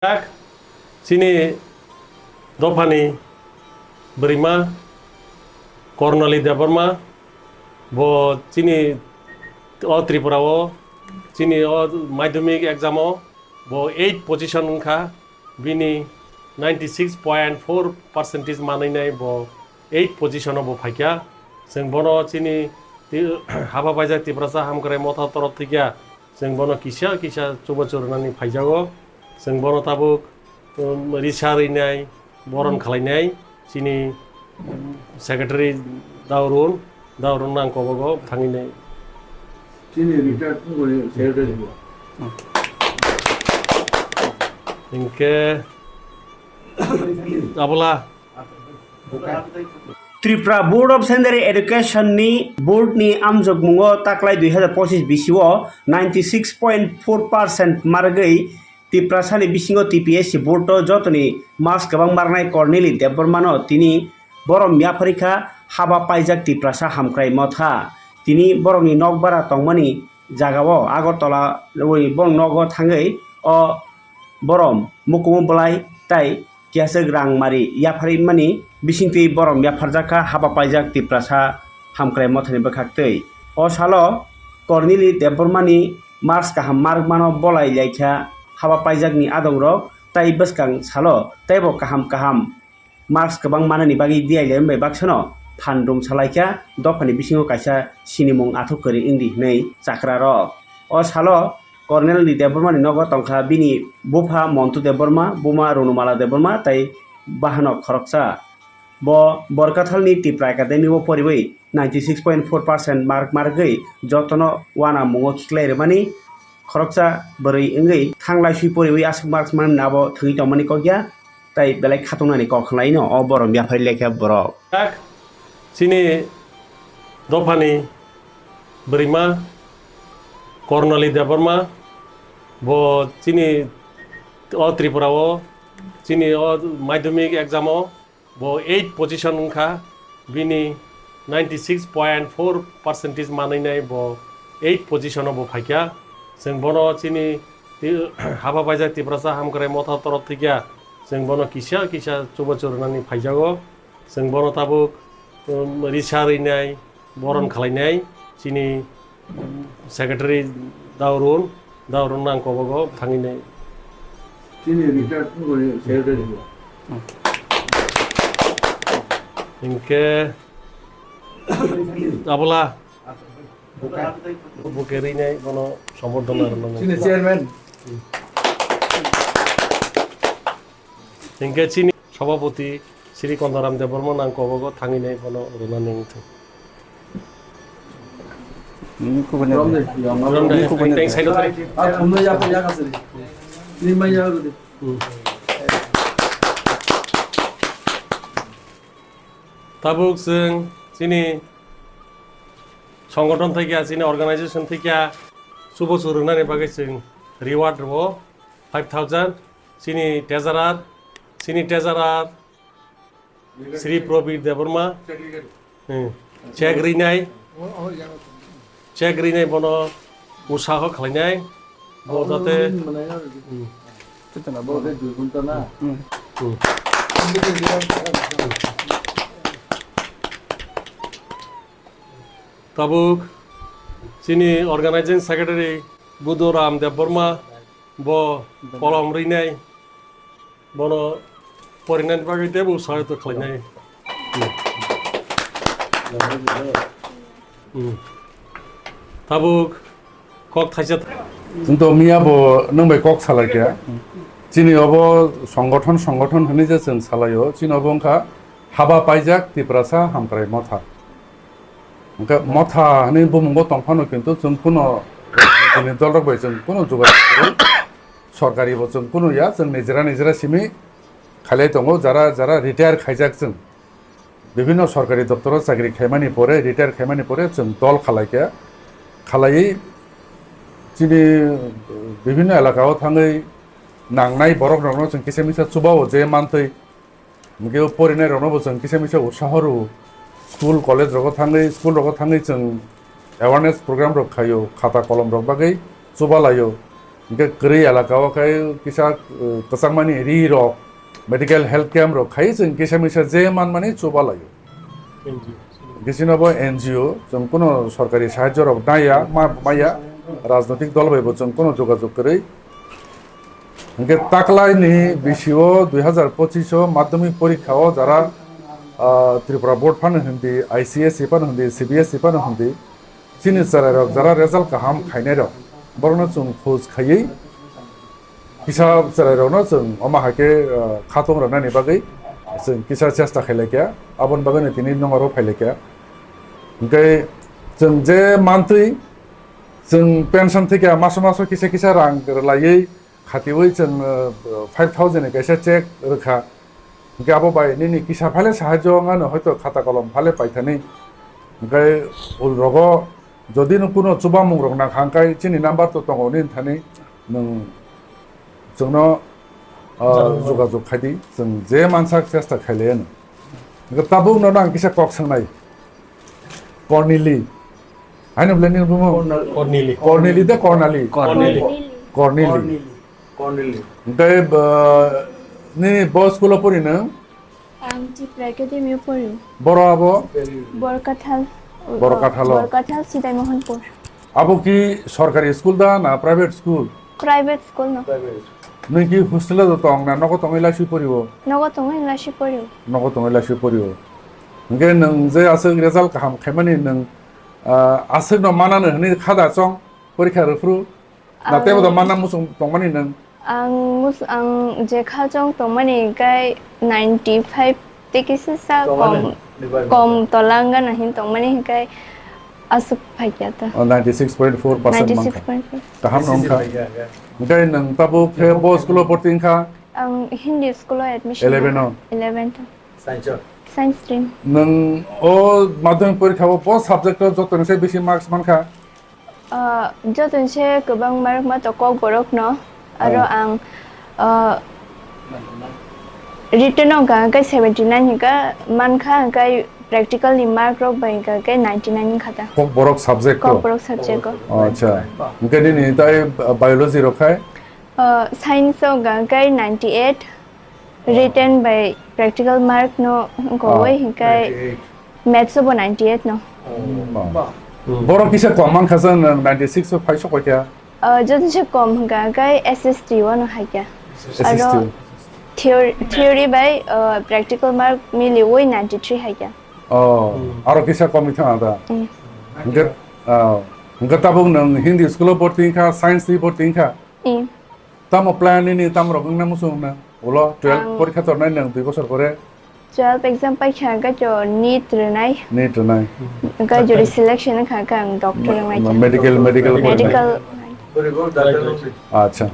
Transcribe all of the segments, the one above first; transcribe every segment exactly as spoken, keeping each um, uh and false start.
Jak, chini dophani bwrwima Kornali Debbarma, bo chini o Tripura o, chini o madhyamik exam o bo eight position wngkha, bini ninety six point four percentage manwinai bo eight position o bo phaikha. Chwng bono chini ti-, Haba Paijak Tiprasa Hamkrai Motha torof thikya chwng bono kisa kisa chubachu rwnani phaijago. Chwng bono tabuk, um, risa rwinai, boron khlainai chini, um, secretary Daurun, Daurun nang kobogo thangwi nai. Chini retired wngwi secretary bo. Hinkhe abola Tripura Board of Secondary Education ni board ni amjokmungo taklai dui hazar pochis bisio ninety six point four percent margwi Tiprasa ni bisingo T P S C board o jotoni mas kwbang marnai Kornili Debbarma no tini borom yapharikha Haba Paijak Tiprasa Hamkrai Motha. Tini borokni nokbara tongmani jagao Agartala wi borok nogo thangwi o borom mukumu bwlai tai kiyaswk rang mari yapharwi mani bisingtwi borom yapharjak kha Haba Paijak Tiprasa Hamkrai Mothani bwkhaktwi. O salo Kornili Debbarmani marks kaham mark mano bolai laikha Haba Paijakni adongrok tai bwskang salo teibo kaham kaham marks kwbang manani bagwi D I L M bai baksano phan rum salaikha dophani bisingo kaisa sinimung athuk kwrwi wngdi hwnwi chakrarok. O salo Korneli Debbarmani nogo tongkha bini bupha Montu Debbarma, buma Runumala Debbarma tei bahanok khoroksa. Bo Borkathalni Tipra Academy o poriwi ninety six point four percent mark margwi jotono uanamungo khiklai rwmani khoroksa bwrwi wngwi thanglai swi poriwi aswk marks manmani abo thwngwi tongmani kokya tei belai khatungnani kok khwlaino o borom yapharwi lekha borok. Jak, chini dophani bwrwima Kornali Debbarma, bo chini o Tripura o chini o madhyamik exam o bo eight position wngkha, bini ninety six point four percentage manwinai bo eight position o bo phaikha. Chwng bono chini ti-, Haba Paijak Tiprasa Hamkrai Motha torof thikya chwng bono kisa kisa chubachu rwnani phaijago. Chwng bono tabuk, um, risa rwinai, boron khlainai chini, um, secretary Daurun, Daurun nang kobogo thangwi nai. Chini retired wngwi secretary bo. Hinkhe abola buke rwinai bono sombordhona rwnani. Chini chairman. Hinkhe chini sabhapati Sri Kondaram Debbarma nang kobogo thangwi nai bono rwnani wngthung. Ini kubanya. Romde, teng side o thang. Ah, thumno ya, ya kasari. Ini maya rudi. Hmm. Tabuk chwng chini songothon thaikia, chini organization thaikia, chubachu rwnani bagwi chwng reward rwo five thousand, chini treasurer, chini treasurer, Sri Probir Debbarma, hmm, check rinai, check rinai bono utsaho khlainai, bo jate, hmm. Hmm. Tabuk chini organizing secretary Buduram Debbarma bo kolom rinai. Bono porinani bagwi teibo sahayoto khlainai. Hmm. Tabuk kok thaisa. Chwng to miya bo nwng bai kok salai kha. Chini obo songothon, songothon hwnwi je chwng salaio. Chini obo wngkha Haba Paijak Tiprasa Hamkrai Motha. Hwnkhe Motha hwnwi bumungo tongphano kintu chwng kuno chini dolrok bai chwng kuno jogajog kwrwi. Sorkari bo chwng kunu ya, chwng nijera nijera simi khailai tongo, jara, jara retire khaijak chwng. Bibhinno sorkari doptoro chakri khaimani pore, retire khaimani pore chwng dol khalaikha. Khalaiwi chini bibhinno elakao thangwi nangnai borokrokno chwng kisa misa chubao je manthwi. Hwnkhe o porinairokno bo chwng kisa misa utsaho rwo. School, college rogo thangwi, school rogo thangwi chwng awareness program rok khaio, khata kolom rok bagwi chuba laio. Hingke kwrwi elaka o khe kisa, uh, kwchangmani ri rok, medical health camp rok khai chwng kisa misa je manmani chuba laio. N G O. Bisino bo N G O, chwng kuno sorkari sahajyo rok naiya, ma-, maya, rajnotik dol bai bo chwng kuno jogajog kwrwi. Hingke taklaini bisio dui hazar pochish o madhyamik porikha o jara, ah, Tripura Board phano hindi, I C S E phano hindi, C B S E phano hindi, chini chwrairok jara result kaham khainairok, borokno chwng khoj khaiwi kisa chwrairokno chwng omo hai khe, ah, khatong rwnani bagwi chwng kisa chesta khailai kha, aboni bagwino tini nokaro phailai kha. Hingke chwng je mantwi, chwng pension theke maso maso kisa kisa rang rwlaiwi khatiwi chwng, uh, five thousand ni kaisa check rwkha. Hingke abo bai nini kisa phale sahajyo wngmano, hoito khata kolom phale paithani. Hingke ulrogo jodi no kuno chubamung rok nangkha, hingke chini number to tongo nini thani, nwng chwngno, uh, jogajog khaidi, chwng je mansak chesta khailaiano. Hingke tabukno ang kisa kok swngnai. Corneli. Haino bwlai nini bumo? Corneli. Corneli de Cornali? Corneli. Corneli. Corneli. Corneli. Hingke, uh, nini bo school o pori nwng? Ang Tipra Academy o pori. Boro abo? Borkathal. Borkathal o. Borkathal Sidai Mohanpur. Abo ki sorkari school da na private school? Private school no. Private. Nwng ki hostel o tong na nogo tongwi laiswi pori o? Nogo tongwi laiswi pori o. Nogo tongwi laiswi pori o. Hingke nwng je aswk result kaham khaimani nwng, ah, aswk no manano hwnwi kha da chong porikha rwphru? Na tei bo da manna muchung tongmani nwng? Ang mus-, ang je kha chong tongmani hingke ninety five tei kisa sa kom, kom tola wngna hin tongmani hingke aswk phaikya ta. Oh, ninety six point four percent mankha. Ninety six point four. Kaham no wngkha. Hingke nwng tabuk khe bo school o porti wngkha? Ang Hindi school o admission. Eleven o? Eleven o. Science o? Science stream. Nwng o madhyamik porikha o bo subject o joto ni se bisi marks mankha? Ah, joto ni se kwbang mark ma to Kokborok no. Aro ang, ah, written o hingka khe seventy nine hingka mankha, hingka practical ni mark rok bai hingka khe ninety nine wngkha ta. Kokborok subject o? Kokborok subject o. Oh, acha. Hingke nini tai biology rok khai? Ah, science o hingka khe ninety eight. Written by practical mark no wngkha, oh, hingke ninety eight. Maths o bo ninety eight no. Oh. Borok kisa kom mankha chwng ninety six o phai sok kha. Ah, joto se kom hingka khe S S T o no hai kha. S S T o. Aro theory, theory by, ah, practical mark miliwi ninety three hai kha. Oh, aro kisa kom thang da. Mm. Hingke, ah, hingke tabuk nwng Hindi school o borti wngkha, science ni borti wngkha? Mm. Tamo plan nini tamo rok wngna muchung wngna? Ulo twelve ang porikha tornai nwng dui bosor pore? Twelve exam paikha hwnkhe to NEET rwnai. NEET rwnai. Hwnkhe jodi selection wngkha hwnkhe ang doctor ma-, wngnaikha. Medical, medical pornai. Medical. Acha,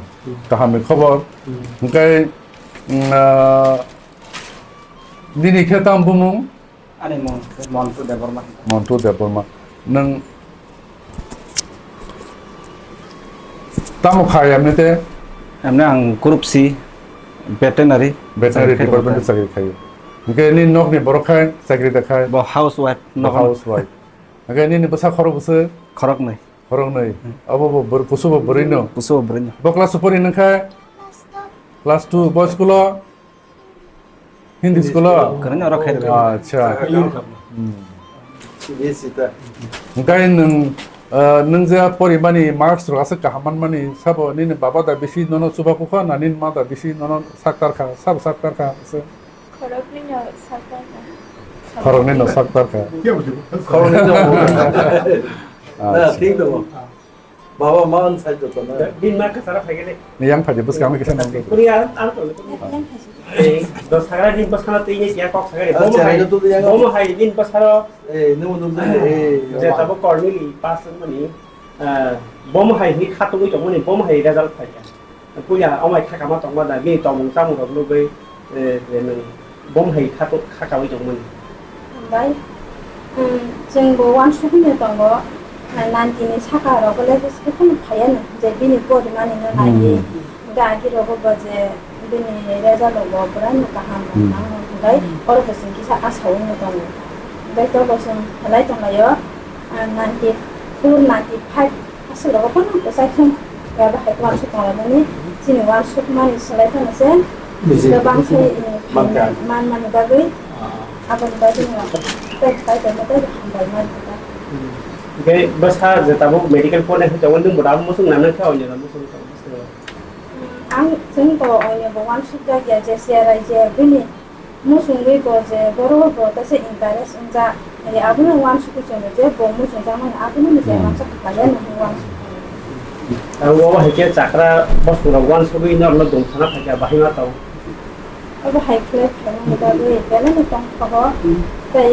kaham ni khobor. Hmm. Hwnkhe, mm, ah, nini khe tamo bumung? Ani mung khe Montu Debbarma. Montu Debbarma. Nwng tamo khai emni te? Emni ang Group C, veterinary. Veterinary department o chakri khaio. Hwnkhe nini nokni borok khai chakri da khai? Bo housewife. Bo housewife. Hwnkhe nini bwsa khorok bwswk? Khoroknwi. Khoroknwi. Hmm. Abo bo bwr-, kusu bo bwrwi no? Kusu bo bwrwi no. Bo class o pori nang khai? Class two. Bo school o? Hindi school o? Kwrwngni oro khai rwkha. Acha. Hmm. Hwnkhe nwng, uh, nwng je porimani marks rok aswk kaham manmani sabo nini baba da bisi nono chubaku kha na nini ma da bisi nono saktar kha, sabo saktar kha aswk? Khoroknwi no saktar kha. Khoroknwi no saktar kha. Khoroknwi no. Acha. Na, thik tongo. Baba ma ang sai to na. Din ma ka sara phai gele. Ni yang phai de bwskang kisa nang. Kuni ang ang to. Yang phai. Eh, dos sagra din bwskang to ini siya kok sagra. Acha, hai to yang. Bomo hai din bwskang. Eh, no no no. Eh, je tabo korni li pas mani. Ah, bomo hai ni khatungwi tongmani bomo hai result phai kha. Puila amai khakama tongma da, bini tongmung chamung rok nugwi, eh, je nwng bom hai kha-, khakaui tongmani. Hambai, um, chwng bo uansukmani tongo, ah, ninety ni saka rok le bwswk phano phaiya no, je bini porimani no naiwi. Hmm. Hwnkhe agi rogo bo je bini result rogo bwrano kaham rok hmm nango, hwnkhe oro bo chwng kisa asa wngwi tongo. Hwnkhe to bo chwng khlai tonglaio, ah, ninety four, ninety five aswk rogo phano bwsai thung. Abo hai uansuk tonglaimani, chini uansukmani swlai phano se Bisi. Kwbang khe, eh, Manka. Manmani bagwi, Ah. Aboni bagwi no tei khlai tongma tei hambai mani kha. Hmm. Hwnkhe bwsa je tabuk medical pore hai tongo, nwng bo abo muchung nang khe onyo no muchung tongo bwskango. Hmm, ang chwng bo onyo bo uansuk jak ya je cherai je bini Muchungwi bo je borok bo teisa interest wngjak, eh, abono uansukwi chwngno je bo muchungjakmani abono je Hmm. uansuk khlaiya nini uansuk. Ang o hai khe chakra bosongrok uansugwi norokno dum sana phaikha bahai ma tong. Obo hai khe khlaimani bagwi belai no tongthogo, tei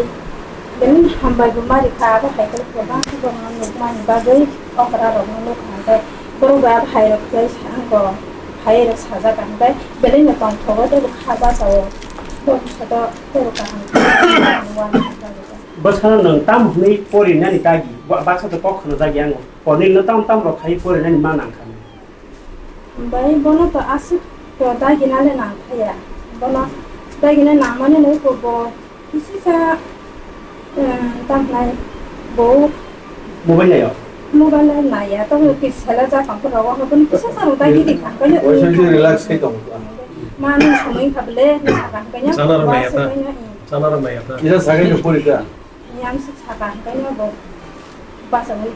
belai no hambai bo ma rikha, abo hai khe kwbang borokno nukmani bagwi okra rokno nukha, tei borok bai abo hai rok khe sa ang bo. Hai rok sajak ang bai belai no tongthogo tei bo kha bachao. Bwsano nwng tam hwnwi porinani dagi, ba-, baksa to kok khna jagya ango. Ponwi no tam tam rok khai porinani ma nang kha. Bai bono to aswk to dagina le nang thaya. Bono dagina nangmani no ko bo Kisisa, eh, tamo nai bo Mobile nayo? Mobile nai naiya, tamo kisela ja tong khe rogo hobon kisa sa rok dagi di kha kanya. Oiso je relax khai tong. Ma nung sumui kha bele, ni sa kha kanya. Sana rok naiya ta. Sana rok naiya ta. Kisa sagai no pori ta. Yang sik sa kha kanya bo. Basa ni.